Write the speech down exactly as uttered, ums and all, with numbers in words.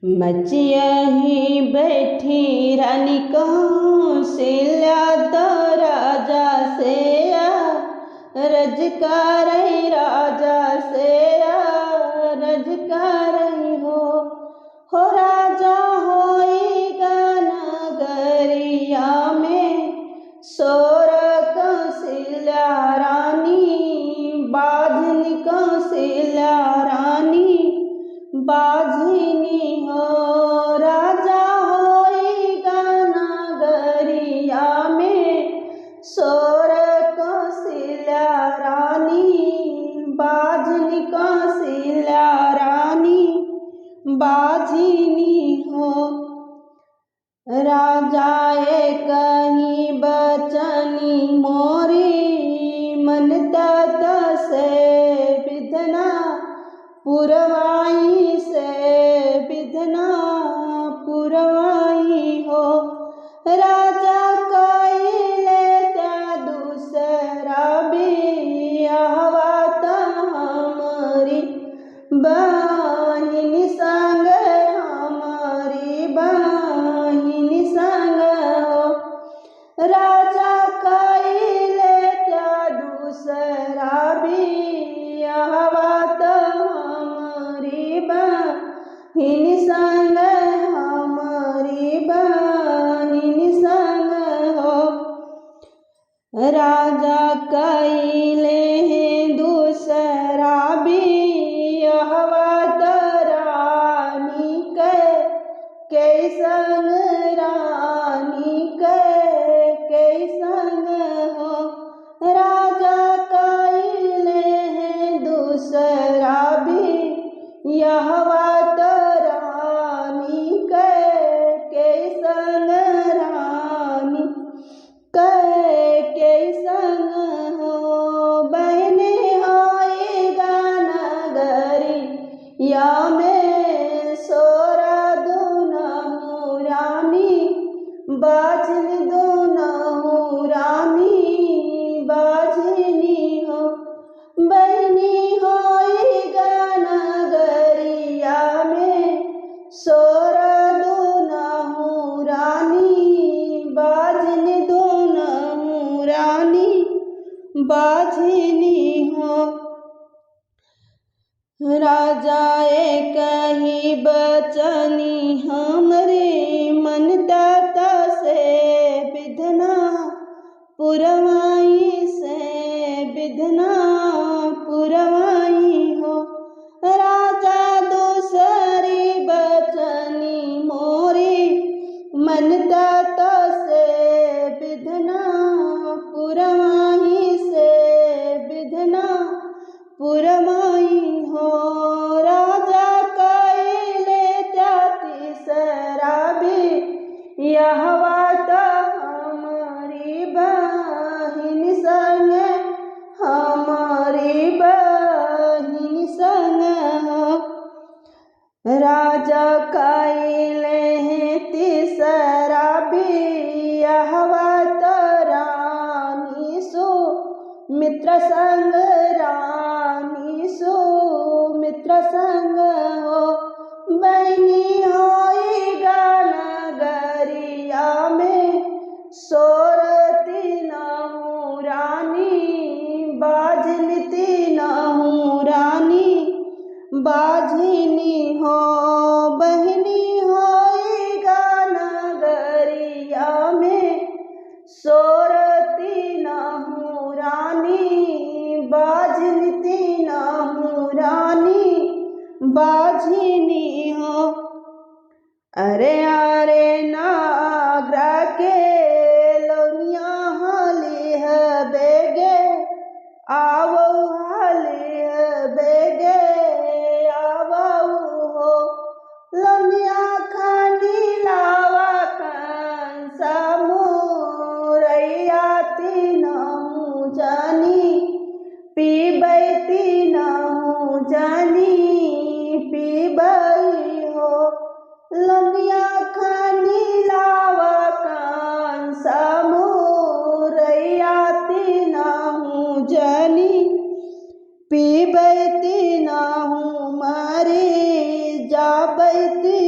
मचिया ही बैठी रानी कौशल्या, तो राजा से या रज करई, राजा से या रज करई हो। हो राजा होई गा नगरिया में सोर कौशल्या रानी, बाझिन कौशल्या रानी, बाझिनी हो। राजा होई गा नगरिया में सोर कौशल्या रानी, बाझिन कौशल्या रानी, बाझिनी हो। राजा एकही बचनी मोरी, मन तत से बिधना पुरवाई, से बिधना पुरवाई हो। राजा कइले त्या दूसरा बियाहवा त हमरी बहिनी संग, हमरी बहिनी संग हो। राजा कइले त्या दूसरा बियाहवा त हमरी बहिनी संग, हमरी बहिनी संग हो। राजा कइले हैं दूसरा बियाहवा त रानी के, के संग, रानी के, के संग हो। राजा कइले हैं दूसरा बियाहवा त रानी के, के संग, रानी के, के संग हो। बहिनी होई गा नगरिया में सोर दुनहु रानी, बाझिन दुनहु रानी, बाझिनी हो। बहिनी होई गा नगरिया में सोर दुनहु रानी, बाझिन दुनहु रानी, बाझिनी हो। राजा एकही बचनी हमरे, मन तत से बिधना पुरवाई, से बिधना पुरवाई हो। राजा दूसरी बचनी मोरी, मन तत से बिधना पुरवाई, से बिधना पुरवाई हो। राजा कइले त्या तीसरा बियाहवा त हमरी बहिन संग, हमरी बहिन संग हो। राजा कइले हैं तीसरा बियाहवा त रानी सुमित्रा संग, रानी सुमित्रा संग हो। बहिनी होई गा नगरिया में सोर तीनहु रानी, बाझिन तीनहु रानी, बाझिनी हो। बहिनी होई गा नगरिया में सोर तीनहु रानी, बाझिन तीनहु रानी, बाझिनी हो। अरे, अरे, नागरा के लौनिया हाली है बेगे, आवो हाली है बेगे, आवो हो। लौनिया खानी लावा कंसा मुरैया तीनहु जानी, पीबै तीनहु जानी, पीबै हो। लौनिया खानी लावा कंसा मुरैया तीनहु जानी, पीबै तीनहु मरी जाबै ती